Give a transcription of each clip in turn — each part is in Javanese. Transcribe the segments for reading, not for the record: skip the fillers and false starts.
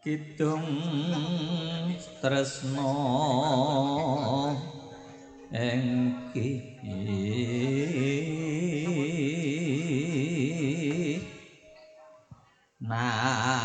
Kidung tresna ing nanti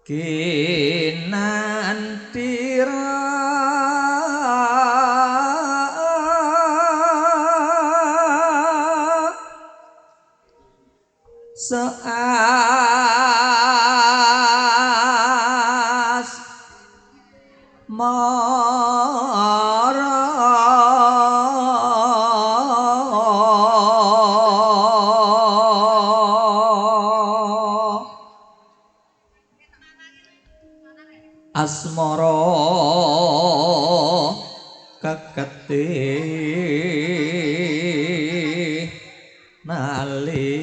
kinanti seas mara asmara kekete nali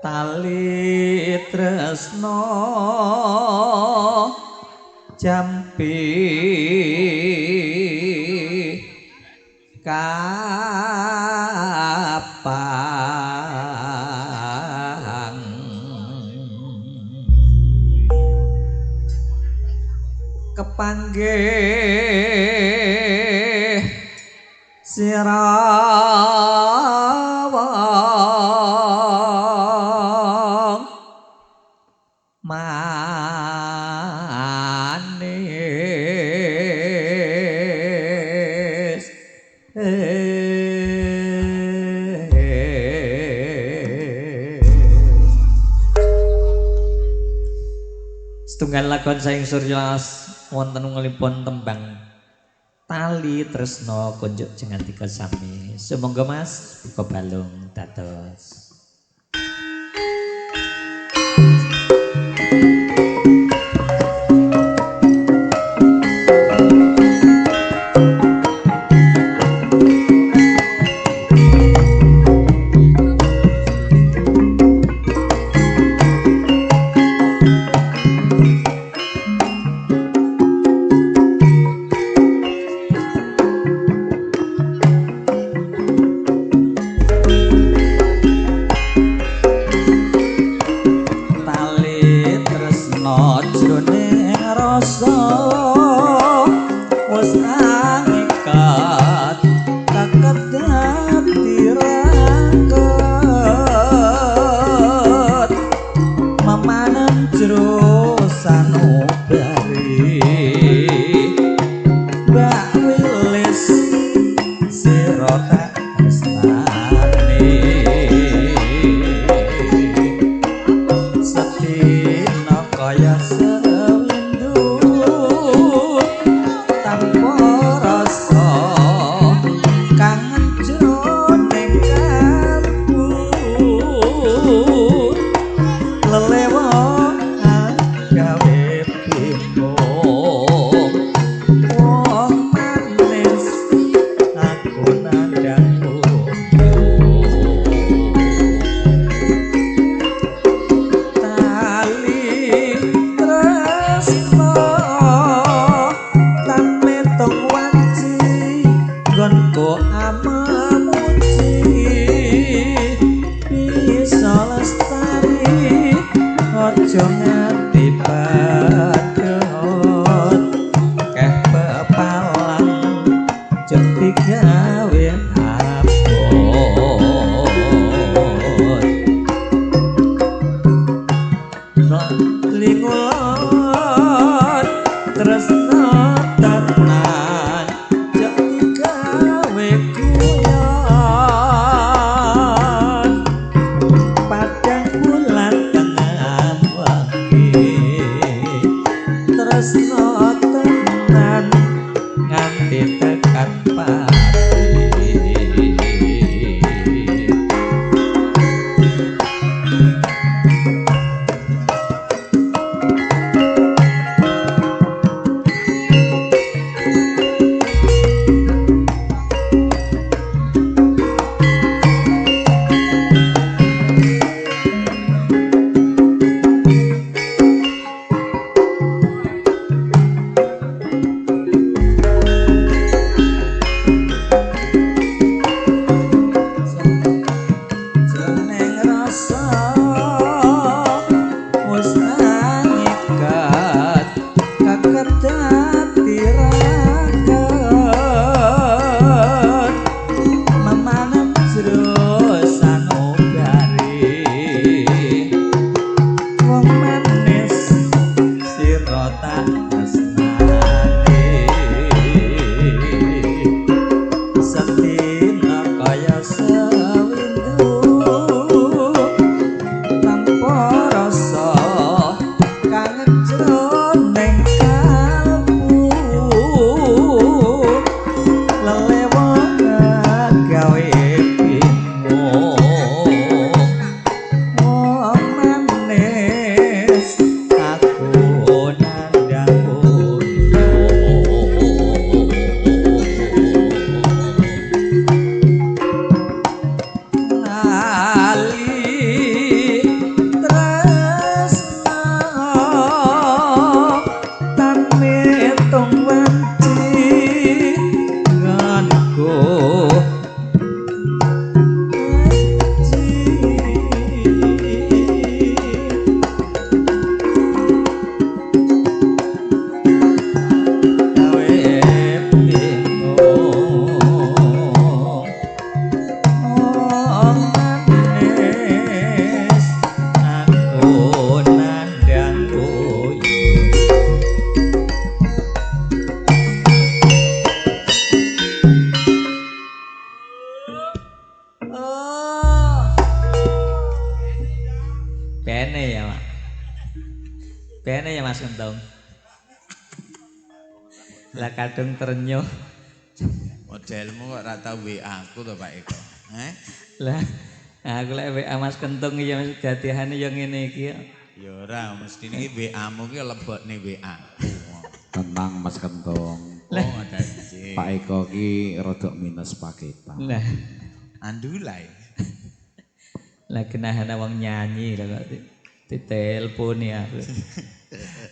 tali tresna jampi kapang kepanggih sirawang manis. Setunggal lakon saking Surya wonten ngelipun tembang Tali Tresna Konjuk Jengantika sami. Sumangga Mas buka balung dados. Padang bulan tengah wengi. Bene ya, Pak. Bene ya Mas Kentung. Lah kadung trenyuh. Modelmu kok ora tau WA aku to Pak Eko. Heh? Lah aku lek WA Mas Kentung ya wis dadihane ya ngene iki. Ya ora, mestine iki WA-mu ki lebokne WA. Tenang Mas Kentung. Oh, ada iki. Pak Eko ki rodok minus paketan. Lah, andulai. Lah genahane wong nyanyi lho kok ditelepon ya.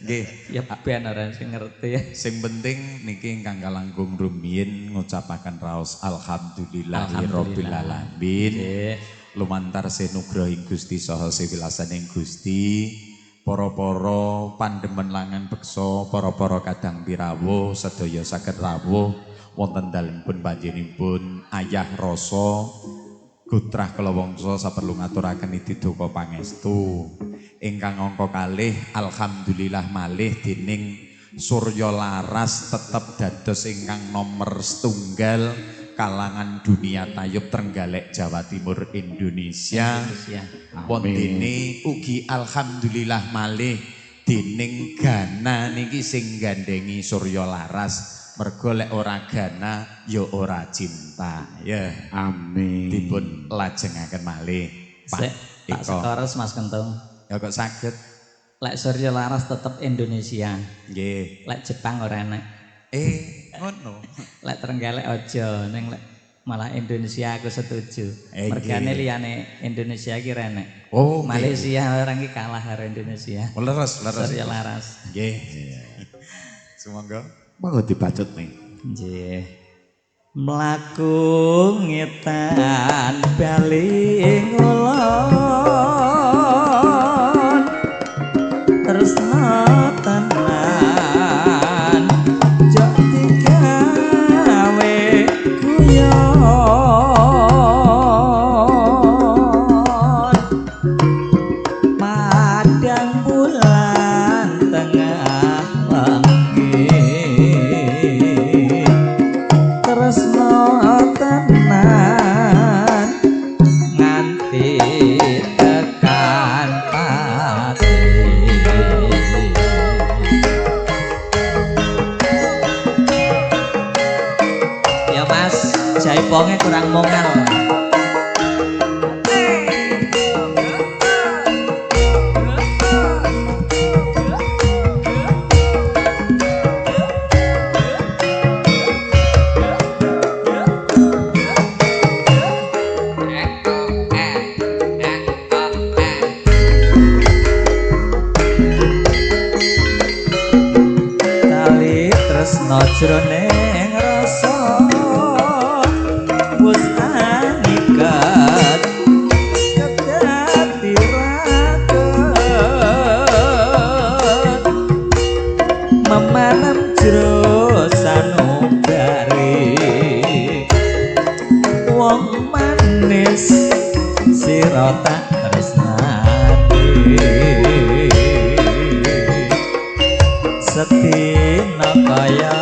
Nggih, ya ben ora sing ngerti ya. Sing penting niki ingkang kalangkung rumiyin ngucapaken raos alhamdulillahirabbil alamin. Lumantar senugrahing Gusti saha sewilasaning Gusti, para-para pandemen langan beksa, para-para kadang pirawuh sedaya saged rawuh wonten dalemipun panjenenganipun ayah rasa Gutrah kala wangsa saperlu ngaturaken duka pangestu. Ingkang angka kalih alhamdulillah malih dening Surya Laras tetep dados ingkang nomer setunggal kalangan dunia tayub Trenggalek Jawa Timur Indonesia. Wontene ugi alhamdulillah malih dening Gana niki sing gandhengi Surya Laras. Mergo lek ora gana ya ora cinta. Ya. Amin. Dipun lajengaken malih. Pak Tak sekoros Mas Kentung. Ya kok saged. Lek Surya Laras tetep Indonesia. Nggih. Lek Jepang ora enek. Ngono. Lek Trenggalek aja, ning lek malah Indonesia aku setuju. Mergane liyane Indonesia iki ra enek. Oh, Malaysia orang iki kalah karo Indonesia. Leres, leres. Surya Laras. Nggih. Sumangga. Monggo dibacut nih. Nggih. Mlaku ngetan bali ngulon tresna tenan jok digawe guyon padang bulan tengah wengi tresna tenan nganti tekan pati. Ya Mas, jaiponge kurang mongal. Tali tresna jroning rasa wis anikat kedati raket memanam jero sanubari wong manis sira tak tresnani sedina kaya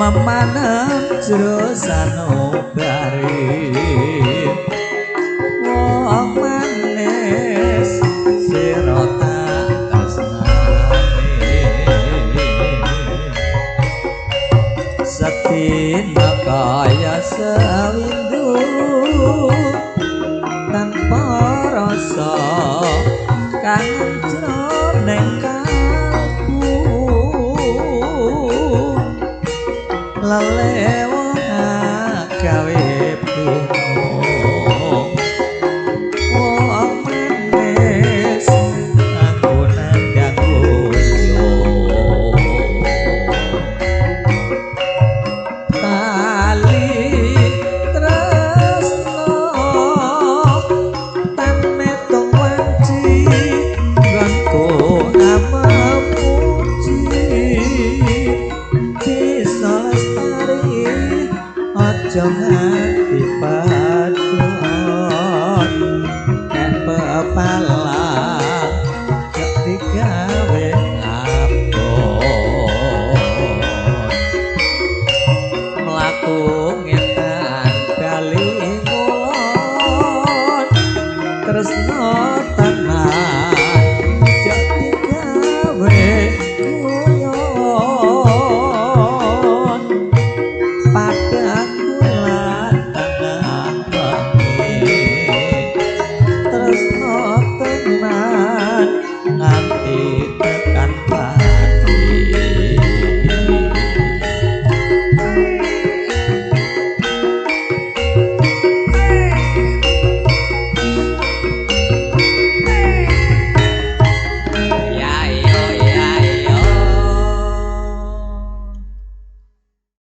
Memanem jero sanubari wong manis sira tak tresnani sedina kaya sewindu tanpa rasa kangen jroning kalbu lelewang gawe bingung wong manis aku nandang guyo tali tresno tan metung wanci nggonku amemuji bisa lestari aja nganti padhot nek pepalang gak digawe abot mlaku ngetan bali ngulon tresno tan